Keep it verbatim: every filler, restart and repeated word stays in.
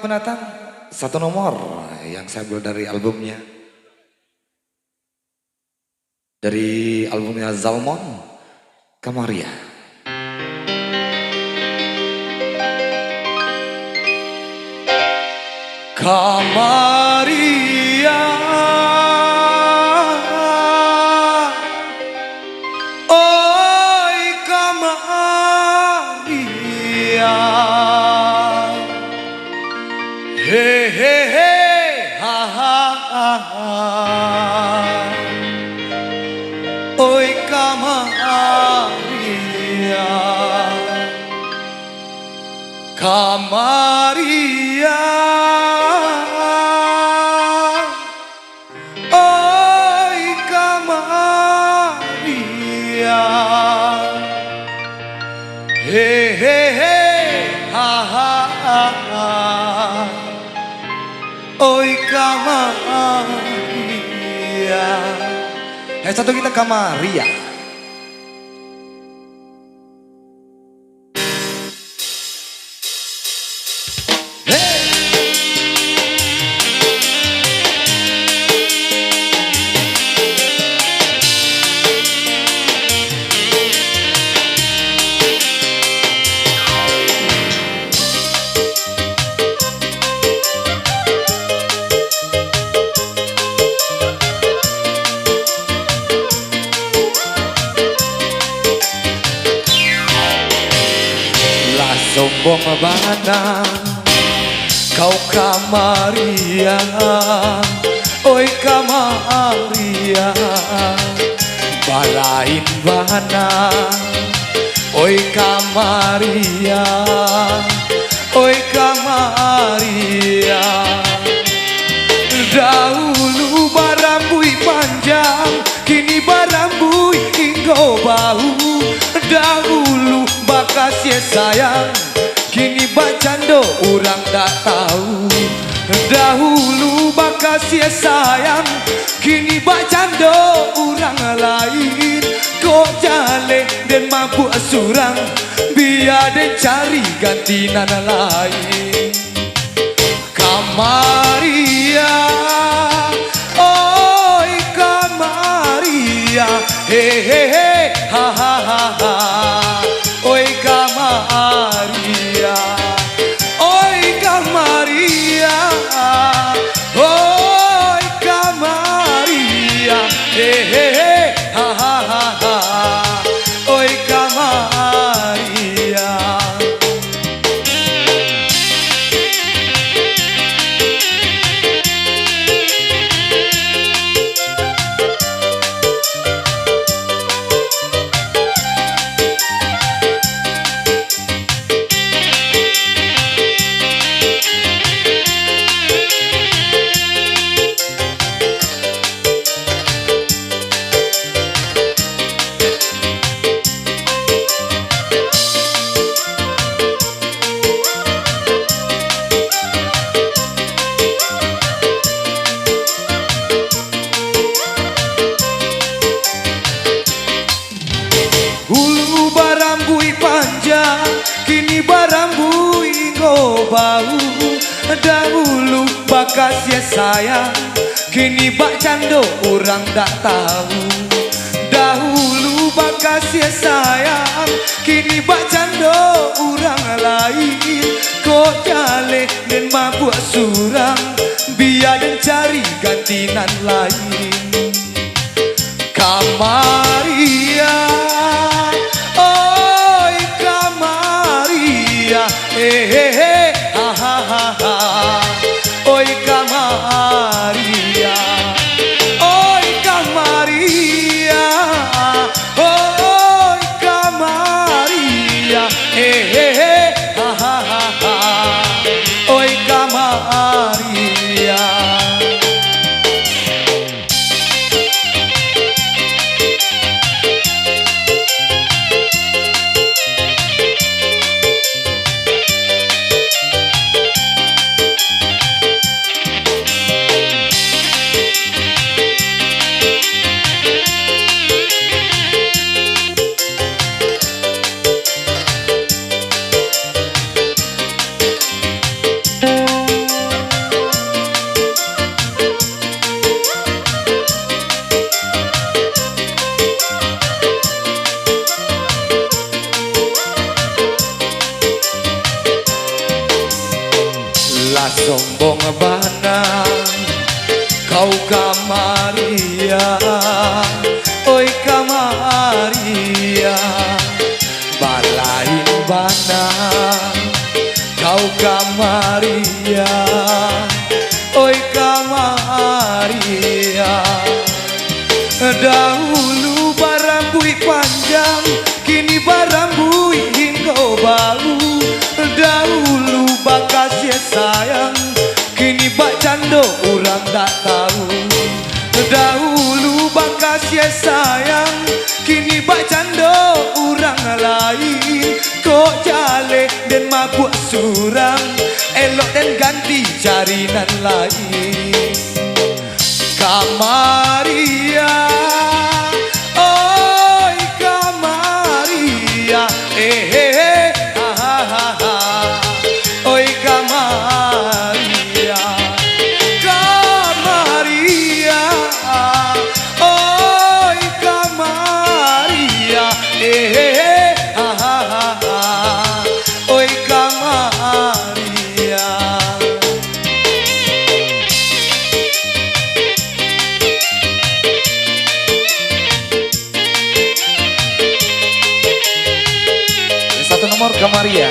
Mendatang satu nomor yang saya ambil dari albumnya. Dari albumnya Zalmon, Kamaria. Kamaria, oi Kamaria. He, he, he, ha, ha, ha, ha. Oi Kamaria, Kamaria. Oi Kamaria, he, he, he, ha, ha, ha, ha. Oi Kamaria. Eh, satu kita Kamaria. Lah sombong bana kau Kamaria, oi Kamaria, balain bana, oi Kamaria, oi Kamaria. Dahulu barambuik panjang, kini barambuik inggo bahu. Dahulu bakasiah sayang, kini bacando urang dak tahu. Dahulu bakasiah sayang, kini bacando urang lain. Kok jaleh den mabuak surang, bia den cari ganti nan lain. Kamaria, oi Kamaria, he, he, he, ha, ha, ha, ha. Oi Kamaria, oi Kamaria, oi Kamaria, he, he, he, ha, ha, ha, ha. Oi Kamaria. Dulu barambuik panjang, kini barambuik inggo bahu. Dahulu bakasiah sayang, kini bacando urang dak tahu. Dahulu bakasiah sayang, kini bacando urang lain. Kok jaleh den mabuak surang, bia den cari ganti nan lain. Kamaria, oi Kamaria, eh, eh, eh, ha, ha, ha, ha. Oi Kamaria, oi Kamaria, oi Kamaria, eh, eh, eh, ha, ha, ha, ha. Oi Kamaria. Sombong bana kau ka Maria, oi ka Maria. Balain bana kau ka Maria, oi ka Maria. Dahulu barambuik panjang, kini barambuik hinggo bahu. Dahulu bakasiah sayang, kini bak cando urang dak tahu. Dahulu bakasiah sayang, kini bak cando urang lain. Kok jaleh den mabuak surang, elok den ganti cari nan lain. Ka Maria, oi ka Maria, eh, eh, eh, ha, ha, ha, ha. Oi ka Maria, ka Maria, oi ka Maria, eh, eh, eh, ha, ha, ha, ha. Oi ka Maria. Yang satu nomor ka Maria.